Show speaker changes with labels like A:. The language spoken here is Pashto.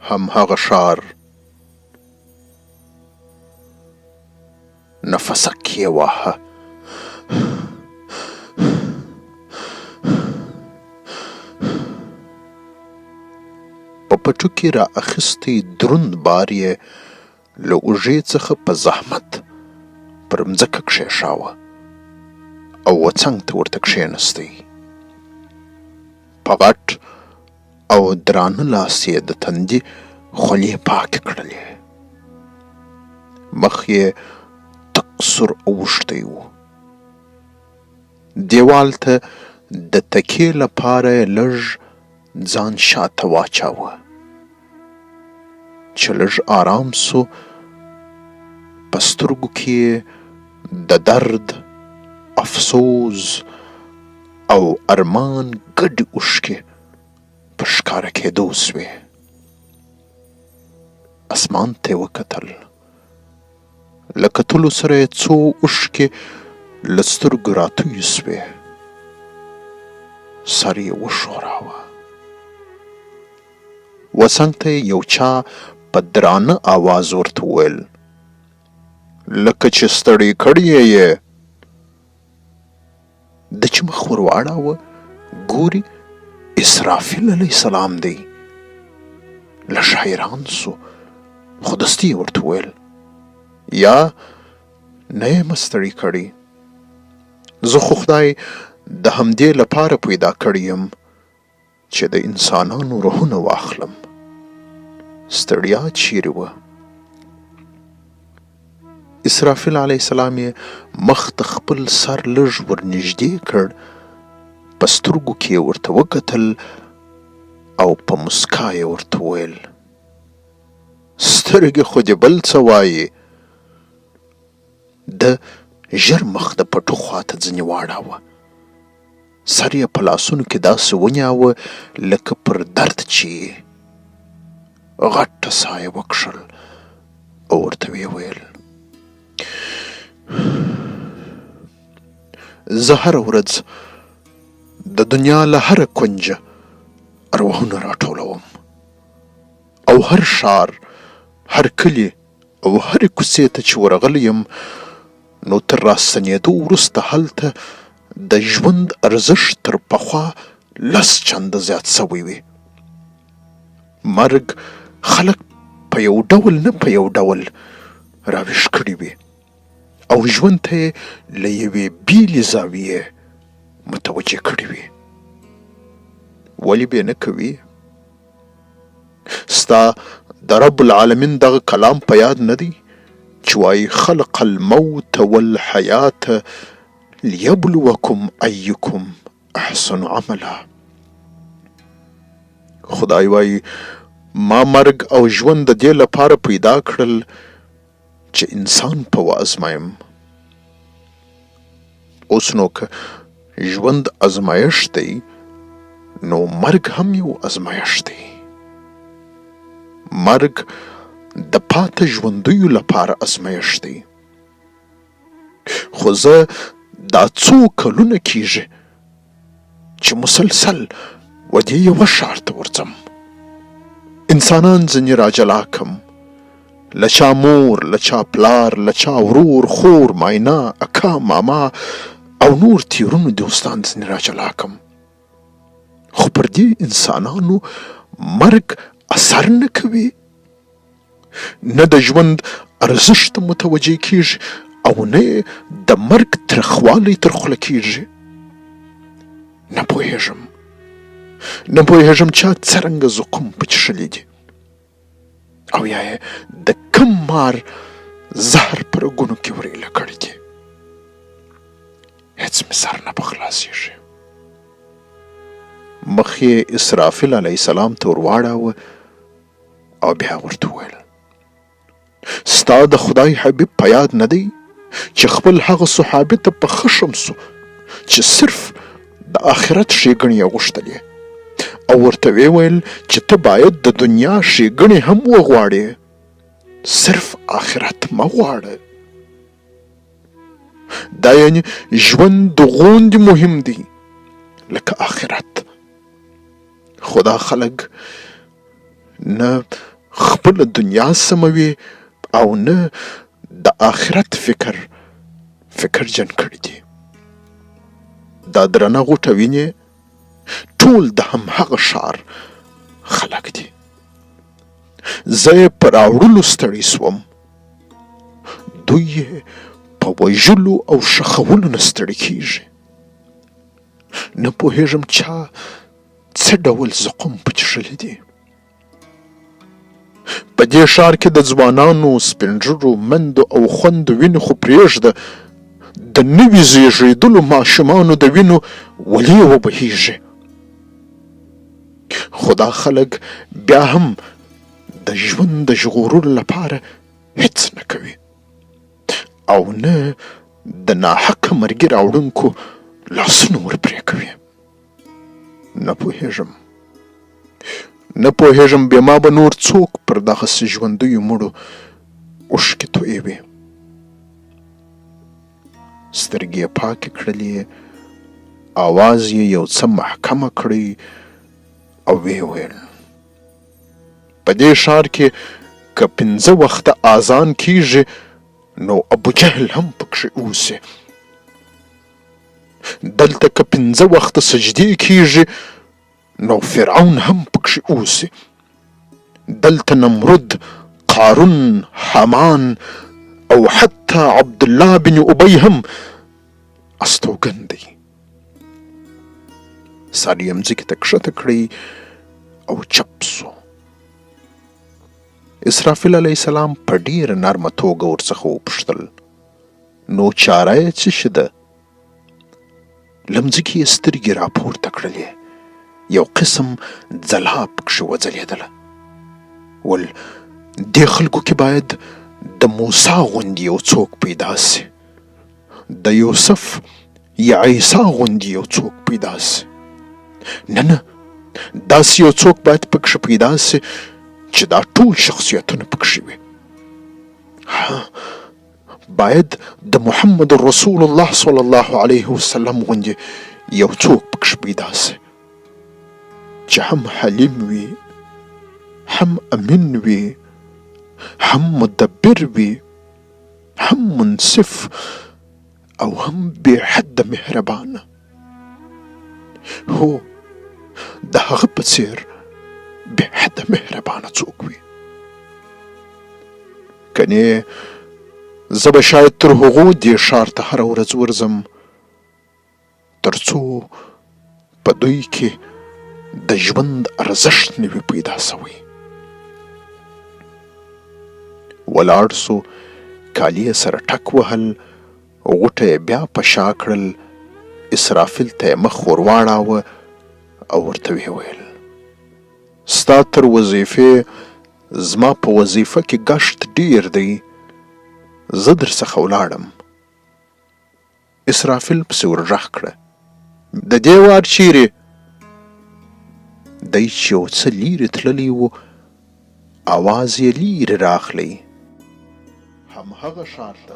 A: هم هغه ښار. نفسک یې واهه. په پټو کې را اخیستی دروند بار یې له اوږې څخه په زحمت پر مځکه کښېښاوه او وڅنګ ته ورته کښېنستی. په غټ او درانه لاس یې د تندي خولې پاکې کړلې. مخ یې تک سور اوښتی و. دیوال ته د تکیې لپاره یې لږ ځان شاته واچاوه. چې لږ آرام سو، په سترګو کې یې د درد، افسوس او ارمان ګډې اوښکې په ښکاره کېدو سوې. اسمان ته یې وکتل. له کتلو سره یې څو اوښکې له سترګو راتویې سوې. سر یې وښوراوه. وڅنګ ته یې یو چا په درانه آواز ورته وویل، لکه چې ستړی کړی یې. ده چې مخ ور واړاوه، ګوري اسرافیل علیه السلام دی. لږ حیران سو، خو دستي یې ورته وویل، یا نه یم ستړی کړی، زه خو خدای د همدې لپاره پیدا کړی یم چې د انسانانو روحونه واخلم. ستړیا چیرې وه؟ اسرافیل علیه السلام یې مخ ته خپل سر لږ ورنږدې کړ، په سترګو کې یې ورته وکتل او په مسکا یې ورته وویل، سترګې خو دې بل څه وایي. ده ژر مخ د پټو خواته ځنې واړاوه، سر یې په لاسونو کې داسې ونیاوه لکه پر درد چې یې. غټه ساه یې وکښل او ورته ویې ویل، زه هره ورځ د دنیا له هره کنجه ارواحونه راټولوم او هر ښار، هر کلي او هرې کوڅې ته چې ورغلی یم، نو تر راستنېدو وروسته هلته د ژوند ارزښت تر پخوا لس چنده زیات شوی وي. مرګ خلک په یو ډول نه په یو ډول راویښ کړي وي او ژوند ته یې له یوې بېلې زاویې متوجه کړي وي. ولې به نه کوي؟ ستا د رب العالمین دغه کلام په یاد نه دی چې وایي خلق الموت والحیات لیبلوکم ایکم احسن عملا. خدای وایي ما مرګ او ژوند د دې لپاره پیدا کړل چې انسان په وازمایم. اوس نو که ژوند ازمایښت دی، نو مرګ هم یو ازمایښت دی. مرګ د پاته ژوندیو لپاره ازمایښت دی. خو زه دا څو کلونه کیږي چې مسلسل و دې یوه ښار ته ورځم، انسانان ځنې راجلا کم، له چا مور، له چا پلار، له چا ورور، خور، ماینه، اکا، ماما او نور تیرونو دوستان ځنې راجلا کم، خو پر دې انسانانو مرګ اثر نه کوي. نه د ژوند ارزښت ته متوجه کیږي او نه یې د مرګ ترخوالی تر خوله کیږي. نه پوهېږم، نه پوهېږم چا څرنګه زقوم په چښلي دي او یا یې د کم مار زهر په رګونو کې وریله کړي دي. هېڅ مې سر نه په خلاصېږي. مخ یې اسرافیل علیه السلام ته ور واړاوه او بیا ورته وویل، ستا د خدای حبیب په یاد نه دی چې خپل هغه صحابي ته په خشم سو چې صرف د آخرت ښېګڼې یې غوښتلې او ورته ویې ویل چې ته باید د دنیا ښېګڼې هم وغواړې، صرف آخرت مه غواړه. دا یعنی ژوند د غوندې مهم دی لکه آخرت. خو دا خلک نه خپله دنیا سموي او نه د آخرت فکر فکرجن کړي دي. دا درنه غوټه وینې؟ ټول د همهغه ښار خلک دي. زه یې په راوړلو ستړی شوم، دوی یې په وژلو او ښخولو نه ستړي کیږي. نه پوهېږم چا څه ډول زقوم په چښلي دي. په دې ښار کې د ځوانانو، سپینږیرو، مندو او خوندو وینې خو پرېږده، د نوي زیږېدلو ماشومانو د وینو ولې وبهیږي. خو دا خلک بیا هم د ژوند د ژغورلو لپاره هیڅ نه کوي او نه د ناحقه مرګي راوړونکو لاسونه ورپرې کوي. نه پوهېږم نه پوهېږم بې ما به نور څوک پر دغسې ژوندیو مړو اوښکې تویوي. سترګې یې پاکې کړلې، آواز یې یو څه محکمه کړی او ویې ویل: په دې ښار کې که پنځه وخته آذان کیږي نو ابو جهل هم پکښې اوسي. دلته که پنځه وخته سجدې کیږي نو فرعون هم پکښې اوسي. دلته نمرود، قارون، حامان او حتی عبدالله بن ابی هم استوګن دی. سر یې مځکې ته کښته کړی او چپ سو. اسرافیل علیه السلام په ډیره نرمه توګه ورڅخه وپوښتل: نو چاره یې څه شي ده؟ له مځکې یې سترګې راپورته کړلې، یو قسم ځلا پکښې وځلېدله. ول دې خلکو کې باید د موسی غوندې یو څوک پیدا سي، د یوسف یا عیسی غوندې یو څوک پیدا سي. نه نه، داسې یو څوک باید پکښې پیدا سي چې دا ټول شخصیتونه پکښې وي. ها، باید د محمد رسول الله صلی الله علیه وسلم غوندې یو څوک پکښې پیدا سي چې هم حلیم وي، هم امین وي، هم مدبر وي، هم منصف او هم بې حده مهربانه. هو، د هغه په څیر بې حده مهربانه څوک وي. کنې زه به شاید تر هغو دې ښار ته هره ورځ ورځم تر څو په دوی کې د ژوند ارزښت نه وي پیدا سوی. ولاړ سو، کالي یې سره ټک وهل، غوټه یې بیا په شا کړل، اسرافیل ته یې مخ ور واړاوه او ورته ویې ویل: ستا تر وظیفې زما په وظیفه کې ګشت ډیر دی، زه درڅخه ولاړم. اسرافیل پسې ورغږ کړه: د دې وار چیرې؟ دی چې یو څه لیرې تللی و، اواز یې لیرې راغلی. همهغه ښار ته.